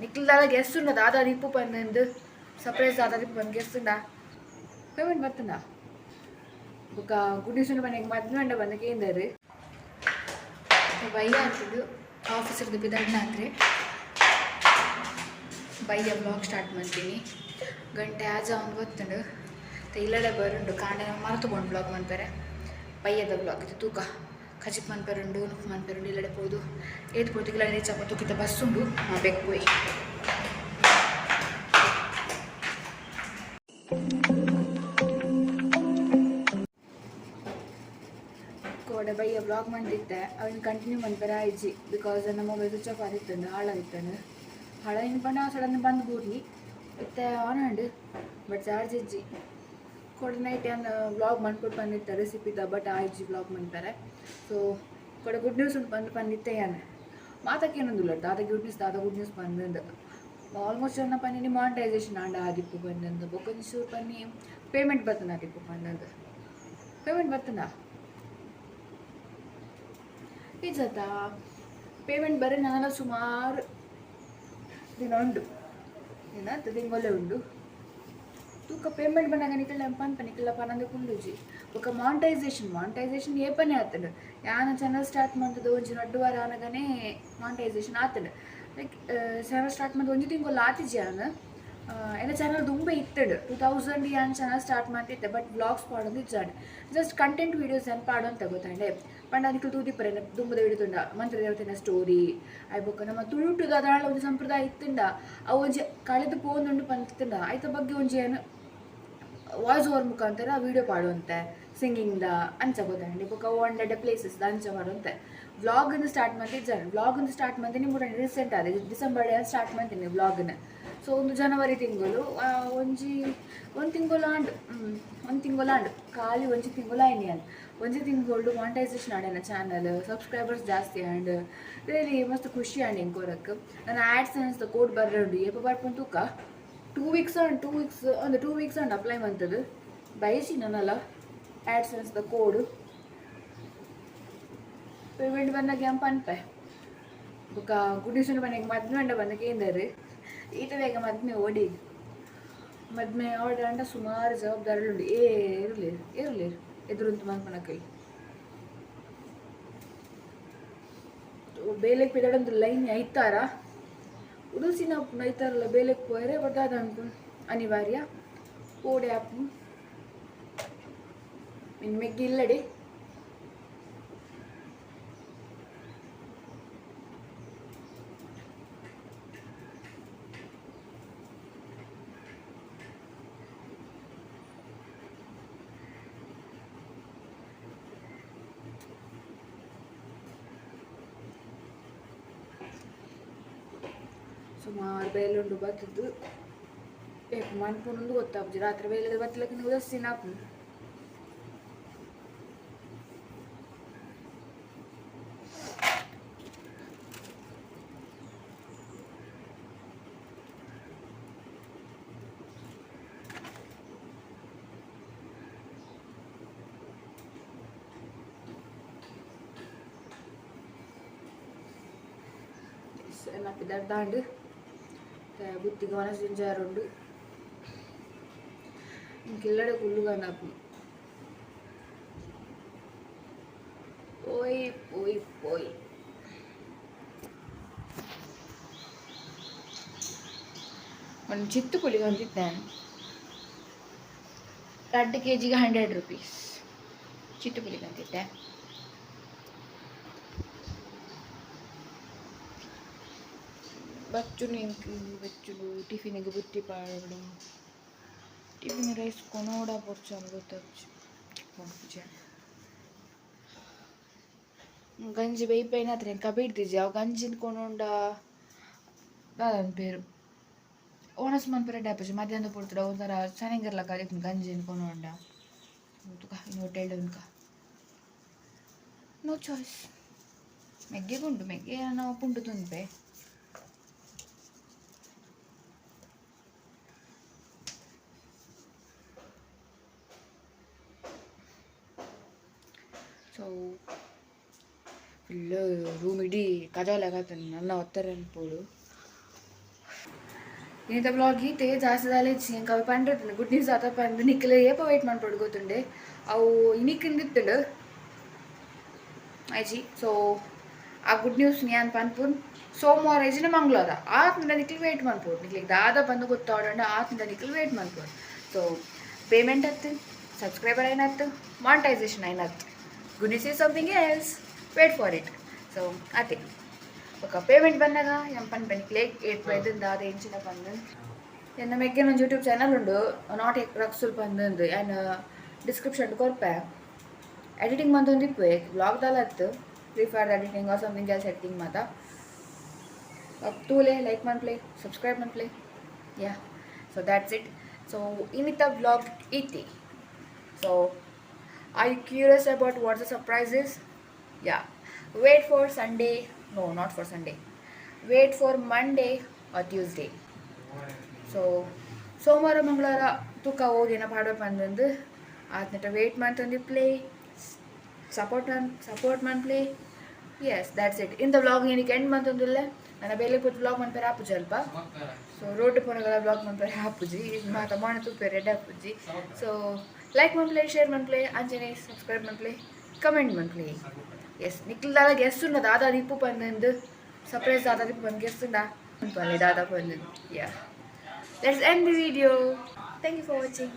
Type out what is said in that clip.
ನಿಕ್ಲದಾಲ guess ಉಂಡ ದಾದಾ ದಿಪ್ಪು ಪಂದು surprise ದಾದಾ ದಿಪ್ಪು ಬಂದು ಗೆಸ್ ಉಂಡ ಪೇಮೆಂಟ್ ಬತ್ತಂಡ ಬೊಕ್ಕ ಗುಡ್ ನ್ಯೂಸ್ ಉಂಡು ಮನೆಗೆ ಮದ್ಮೆ ಉಂಡ ಬಂದು ಕೇಂದರು ಬಯ್ಯ ಆಗ್ತದೆ ಆಫೀಸರ್ದು ಬಿದಡ್ನಾತ್ರಿ ಬಯ್ಯ ಬ್ಲಾಗ್ ಸ್ಟಾರ್ಟ್ ಮಾಡ್ತೀನಿ ಗಂಟೆ ಆಜ ಒಂದು ಗೊತ್ತುಂಡು ಇಲ್ಲಡೆ ಬರುಂಡು ಕಾಂಡೆ ಮರೆತುಕೊಂಡು ಬ್ಲಾಗ್ ಮನ್ಪೆರೆ ಬಯ್ಯದ ಬ್ಲಾಗ್ ಇದು ತೂಕ ಖಜಿಪ್ ಮನ್ಪೆರುಂಡು ನುಪ್ಪು ಮನ್ಪೆರುಂಡು ಇಲ್ಲಡೆ ಪೋದು ಏತ್ ಪೋತು ಇಲ್ಲ ರೀಚ್ ಆಪ ತೂಕಿತ ಬಸ್ ಉಂಡು ಬೇಕು ಪೋಯಿ ಕೋಡೆ ಬಯ್ಯ ಬ್ಲಾಗ್ ಮಂತಿತ್ತೆ ಅವನು ಕಂಟಿನ್ಯೂ ಮನ್ಪೆರೆ ಆಯ್ಜಿ because ನನ್ನ ಮೊಬೈಲ್ ಸ್ವಿಚ್ ಆಫ್ ಆದಿತ್ತಂಡು ಹಾಳಾದಿತ್ತಂಡು ಹಾಳಾಯಿನ ಪಂಡ ಸಡನ್ ಬಂದ್ ಬೂರ್ಲಿ ಇತ್ತೆ ಆನ್ ಆಂಡ್ ಬಟ್ ಚಾರ್ಜ್ ಇಜ್ಜಿ ಕೋಡೆ ನೈಟ್ ಏನ್ ವ್ಲಾಗ್ ಮನ್ಪೊಡು ಬಂದಿತ್ತೆ ರೆಸಿಪಿದ ಬಟ್ ಆಯ್ಜಿ ವ್ಲಾಗ್ ಮನ್ಪೆರೆ ಸೊ ಕೋಡೆ ಗುಡ್ ನ್ಯೂಸ್ ಉಂಟು ಬಂದು ಬಂದಿತ್ತೆ ಯಾನ್ ಮಾತಕ್ಕೆ ಏನೊಂದುಲ್ಲ ದಾದ ಗುಡ್ ನ್ಯೂಸ್ ದಾದ ಗುಡ್ ನ್ಯೂಸ್ ಬಂದಂದು ಆಲ್ಮೋಸ್ಟ್ ಅನ್ನ ಪನ್ನಿ ಮಾನಿಟೈಸೇಷನ್ ಆಂಡ ಆದಿಪ್ಪು ಬಂದಂದು ಬೊಕ್ಕೊಂಚೂರು ಪನ್ನಿ ಪೇಮೆಂಟ್ ಬರ್ತನ ಆದಿಪ್ಪು ಬಂದಂದು ಪೇಮೆಂಟ್ ಬರ್ತನ ಇಜ್ಜತ್ತ ಪೇಮೆಂಟ್ ಬರೀ ನಾನೆಲ್ಲ ಸುಮಾರು ದಿನ ಉಂಡು ದಿನ ತಿಂಗಳೇ ಉಂಡು ತೂಕ ಪೇಮೆಂಟ್ ಬಂದಾಗ ನಿಕಲ್ನ ಪನ್ಪ ನಿಕಲ್ನ ಪನಂದೆ ಕುಂಡುಜಿ ಬೊಕ ಮಾನಿಟೈಸೇಷನ್ ಮಾನಿಟೈಸೇಷನ್ ಏಪನೆ ಆತಂಡು ಯಾನ ಚಾನಲ್ ಸ್ಟಾರ್ಟ್ ಮಂತುದು ಒಂಜಿ ರಡ್ಡ್ ವಾರ ಆನಗನೇ ಮಾನಿಟೈಸೇಷನ್ ಆತಂಡು ಲೈಕ್ ಚಾನಲ್ ಸ್ಟಾರ್ಟ್ ಮಂತ್ ಒಂಜಿ ತಿಂಗೊಲು ಆತಿಜಿ ಯಾನ್ ಎನ್ನ ಚಾನಲ್ ದುಂಬೆ ಇತ್ತಂಡು 2000 ಯಾನ್ ಚಾನಲ್ ಸ್ಟಾರ್ಟ್ ಮಂತಿತ್ತೆ ಬಟ್ ವ್ಲಾಗ್ಸ್ ಪಾಡೊಂದು ಇಜ್ಜಾಂಡ್ ಜಸ್ಟ್ ಕಂಟೆಂಟ್ ವೀಡಿಯೋಸ್ ಯಾನ್ ಪಾಡೊಂತೆ ಗೊತ್ತಾಂಡೆ ಪಂಡ ನಿಕುಲು ತೂದಿಪ್ಪರೆ ದುಂಬುದ ವಿಡಿಯೋ ತೂಂಡ ಮಂತ್ರದೇವತೆನ ಸ್ಟೋರಿ ಆಯ್ ಬೊಕ್ಕ ನಮ್ಮ ತುಳುಟು ದಾದಾಳ ಒಂಜಿ ಸಂಪ್ರದಾಯ ಇತ್ತುಂಡ ಅವು ಒಂಜಿ ಕಳೆದು ಪೋವೊಂದುಂಡು ಪಂತಿತ್ತುಂಡ ಐತ ಬಗ್ಗೆ ಒಂಜಿ ಏನು ವಾಯ್ಸ್ ಓವರ್ ಮುಖಾಂತರ ವೀಡಿಯೋ ಪಾಡುವಂತೆ ಸಿಂಗಿಂಗ್ದ ಅಂಚ ಗೊತ್ತಾಂಡಿ ಬೊಕ್ಕ ಒನ್ ಪ್ಲೇಸಸ್ ಅಂಚ ಮಾಡುವಂತೆ ವ್ಲಾಗನ್ನು ಸ್ಟಾರ್ಟ್ ಮಂತಿಜ್ಜಾಂಡ್ ವ್ಲಾಗನ್ನು ಸ್ಟಾರ್ಟ್ ಮಂತಿನಿ ಮುಟ ರೀಸೆಂಟ್ ಆದ ಡಿಸೆಂಬರ್ ಸ್ಟಾರ್ಟ್ ಮಂತಿನಿ ವ್ಲಾಗ್ನ ಸೊ ಒಂದು ಜನವರಿ ತಿಂಗಳು ಒಂಜಿ ಒಂದು ತಿಂಗಳು ಆಂಡ್ ಒಂದು ತಿಂಗಳು ಆಂಡ್ ಖಾಲಿ ಒಂಜಿ ತಿಂಗಳು ಆಯ್ನಿ ಯಾನ್ ಒಂಜಿ ತಿಂಗಳು ಮಾನಿಟೈಸೇಷನ್ ಆಂಡ್ ಚಾನಲ್ ಸಬ್ಸ್ಕ್ರೈಬರ್ಸ್ ಜಾಸ್ತಿ ಆಂಡ್ ರಿಯಲಿ ಮಸ್ತ್ ಖುಷಿ ಆಂಡ್ ಎಂಕ್ ಕೊರಕ್ ನನ್ನ ಆ್ಯಡ್ಸೆನ್ಸ್ ಕೋಡ್ ಬರ್ರೆ ಏಪ ಬರ್ಪುಂಡು ತೂಕ 2 ವೀಕ್ಸ್ ಆಂಡ್ 2 ವೀಕ್ಸ್ ಒಂದು 2 ವೀಕ್ಸ್ ಆಂಡ್ ಅಪ್ಲೈ ಮಂತದು ಬಯಸಿ ನನ್ನಲ್ಲ ಆ್ಯಡ್ಸೆನ್ಸ್ the code payment ಬಂದಾಗ ಯಾನ್ ಪನ್ಪೆ ಬೊಕ್ಕ ಗುಡ್ ನ್ಯೂಸ್ ಮನೆಗೆ ಮದ್ಮೆ ಉಂಡ ಬಂದ ಕೇಂದರು ಈತ ಬೇಗ ಮದ್ಮೆ ಓಡಿ ಮದ್ಮೆ ಆರ್ಡರ್ ಸುಮಾರು ಜವಾಬ್ದಾರಿಗಳು ಉಂಡು ಏರುಲೇರು ಏರುಲೇರು ಎದುರುಂತು ಮನ್ಪುನಕುಲು ಬೇಲೆಗ್ ಪಿದಡೊಂದು ಲೈನ್ ಐತಾರ ಉಡುಸಿನ ಐತಾರಲ್ಲ ಬೇಲೆಗ್ ಪೋಯರೆ ಬಟ್ ದಾದ ಅನ್ಪುಂಡು ಅನಿವಾರ್ಯ ಪೋಡೆ ಆಪುಂಡು ಇನ್ ಮೆಗ್ಗಿ ಇಲ್ಲಡೆ ಸುಮಾರು ಬೇಲೆ ಉಂಡು ಬತ್ತುದು ಏಪ ಮನ್ಪುಂಡು ಗೊತ್ತಾಪುಜಿ ರಾತ್ರಿ ಬೇಲೆ ಬತ್ತಲಕ್ಕ ಉದಾಸೀನ ಆಪುಂಡು ಎನ್ನ ಪಿದರ್ದಾಂಡ್ ಬುತ್ತಿಗೆ ವನಸ್ ಜಿಂಜಾರುಂಡು ಇಂಕೆಲ್ಲಡೆ ಕುಲ್ಲುಗಂದಾಪುಂಡು ಪೋಯಿ ಪೋಯಿ ಪೋಯಿ ಒಂದು ಚಿತ್ತು ಪುಳಿಗೆ ಅಂತಿದ್ದೇನೆ 2 ಕೆ ಜಿಗೆ 100 ರುಪೀಸ್ ಚಿತ್ತು ಪುಳಿಗೆ ಅಂತಿದ್ದೆ ಬಚ್ಚುನು ಎಂಕ್ ಬಚ್ಚುಲು ಟಿಫಿನಿಗೆ ಬುತ್ತಿ ಪಾಡೊಡು ಟಿಫಿನ್ ರೈಸ್ ಕೊನೊಡ ಬೊರ್ಚ ಗೊತ್ತಾಪುಜಿ ಪೋಪುಜಿ ಗಂಜಿ ಬೆಯ್ಪೈನಾತ್ರ ಎಂಕ್ ಕಬಿಡ್ದಿಜಿ ಅವು ಗಂಜಿನ್ ಕೊನೊಂಡ ದಾದ ಪನ್ಪೆರ್ ಒಣಸ್ ಮನ್ಪೆರೆ ಎಡ್ಡೆ ಆಪುಜಿ ಮಧ್ಯಾಹ್ನ ಪೊರ್ತುಡು ಒಂಥರ ಸನಿಂಗರ್ಲಕ ಆದಿಪ್ಪುಂಡು ಗಂಜಿನ್ ಕೊನೊಂಡ ತುಕ ಇನಿ ಹೋಟೆಲ್ಡ್ ಉನ್ಕ ನೋ ಚಾಯ್ಸ್ ಮೆಗ್ಗೆಗುಂಡು ಮೆಗ್ಗೆ ನಾವು ಪುಂಡು ತಿನ್ಪೆ ಸೊ ಫುಲ್ ರೂಮ್ ಇಡೀ ಕಜಾಲಾಗತ್ತಂದು ನನ್ನ ಒತ್ತಾರೆ ಅನ್ಪೋಡು ಇನಿತ ವ್ಲಾಗ್ ಈತೆ. ಜಾಸ್ತಿ ದಾಲ ಇಜ್ಜಿ. ಎಂಕ್ ಅವು ಪಂಡಿರ್ತಂಡು ಗುಡ್ ನ್ಯೂಸ್ ಆತ ಪಂದ್. ನಿಕ್ಲೆ ಏಪ ವೇಟ್ ಮನ್ಪೊಡು ಗೊತ್ತುಂಡೆ. ಅವು ಇನಿಕ್ಕಿಂದಿತ್ತುಂಡು, ಆಯ್ಜಿ. ಸೊ ಆ ಗುಡ್ ನ್ಯೂಸ್ ಯಾನ್ ಪನ್ಪುನ್ ಸೋಮವಾರ ಇಜ್ಜಿಂಡ ಮಂಗಳವಾರ. ಆತ್ಂಡ ನಿಕ್ಲು ವೇಟ್ ಮನ್ಪೊಡು. ನಿಕ್ಲೆಗ್ ದಾದ ಪಂದ್ ಗೊತ್ತಾವೊಡಂಡ ಆತ್ಂಡ ನಿಕ್ಲು ವೇಟ್ ಮನ್ಪೊಡು. ಸೊ ಪೇಮೆಂಟ್ ಅತ್ತು, ಸಬ್ಸ್ಕ್ರೈಬರ್ ಆಯ್ನತ್ತು, ಮಾನಿಟೈಸೇಷನ್ ಆಯ್ನತ್ತು. Good news is something else, wait for it. So ಅದೇ ಬೊಕ ಪೇಮೆಂಟ್ ಬಂದಾಗ ಎಂ ಪನ್ಪೆ ನಿಕ್ಲೆಗ್ ಏತ್ ಬೈದಂದು, ದಾದ ಎಂಚಿನ ಪಂದ್. ಎನ್ನ ಮೆಗ್ಗೆನ ಒಂಜಿ ಯೂಟ್ಯೂಬ್ ಚಾನಲ್ ಉಂಡು, not ರಕ್ಸುಲ್ ಪಂದಂದು. ಯಾನ್ ಡಿಸ್ಕ್ರಿಪ್ಷನ್ ಕೊರ್ಪೆ. ಎಡಿಟಿಂಗ್ ಮಂತೊಂದು ಇಪ್ಪುವೆ, ವ್ಲಾಗ್ ದಾಲ ಅತ್ತು, free fire editing or something else editing ಮಾತ. ತೂಲೆ, ಲೈಕ್ ಮನ್ಪ್ಲೆ, ಸಬ್ಸ್ಕ್ರೈಬ್ ಮನ್ಪ್ಲೆ. Yeah, so that's it. So ಇನ್ನಿತ vlog ಇತಿ. So are you curious about what the surprise is? Yeah, wait for Sunday. No, not for Sunday, wait for Monday or Tuesday. So ಸೋಮವಾರ ಮಂಗಳವಾರ ತೂಕ ಹೋಗಿ ಪಾಡ್ವೆ ಪಂದಂದು. ಆತ್ನೆಟ ವೇಟ್ ಮಂತೊಂದಿಪ್ಲೆ, ಸಪೋರ್ಟ್ ಮನ್ಪ್ಲೆ. Yes, that's it. ಇಂತ ವ್ಲಾಗ್ ಏನಕ್ಕೆ ಎಂಡ್ ಮಂತೊಂದುಲ್ಲೆ. ನನ್ನ ಬೇಲೆ ಪೂತ ವ್ಲಾಗ್ ಮನ್ಪೆರೆ ಆಪುಜಿ ಅಲ್ಪ. ಸೊ ರೋಡ್ ಪೋನಗಲ ವ್ಲಾಗ್ ಮನ್ಪೆರೆ ಆಪುಜಿ. ಮಾತ ಮಾಣ ತೂಪೆರೆ ಎಡ್ಡೆ ಆಪುಜಿ. ಸೊ ಲೈಕ್ ಮನ್ಪ್ಲೆ, ಶೇರ್ ಮನ್ಪ್ಲೆ, ಅಂಚನೆ ಸಬ್ಸ್ಕ್ರೈಬ್ ಮನ್ಪ್ಲೆ, ಕಮೆಂಟ್ ಮನ್ಪ್ಲೆ. ಎಸ್, ನಿಕ್ಲ್ ದಾದ ಗೆಸ್ ಉಂಡ ದಾದಾ ದಿಪ್ಪು ಪಂದಂದು? ಸರ್ಪ್ರೈಸ್ ದಾದಾ ದಿಪ್ಪು ಬಂದು ಗೆಸ್ ಉಂಡ ಪನ್ಲೆ ದಾದಾ ಪಂದಂದು. Yeah, let's end the video. Thank you for watching.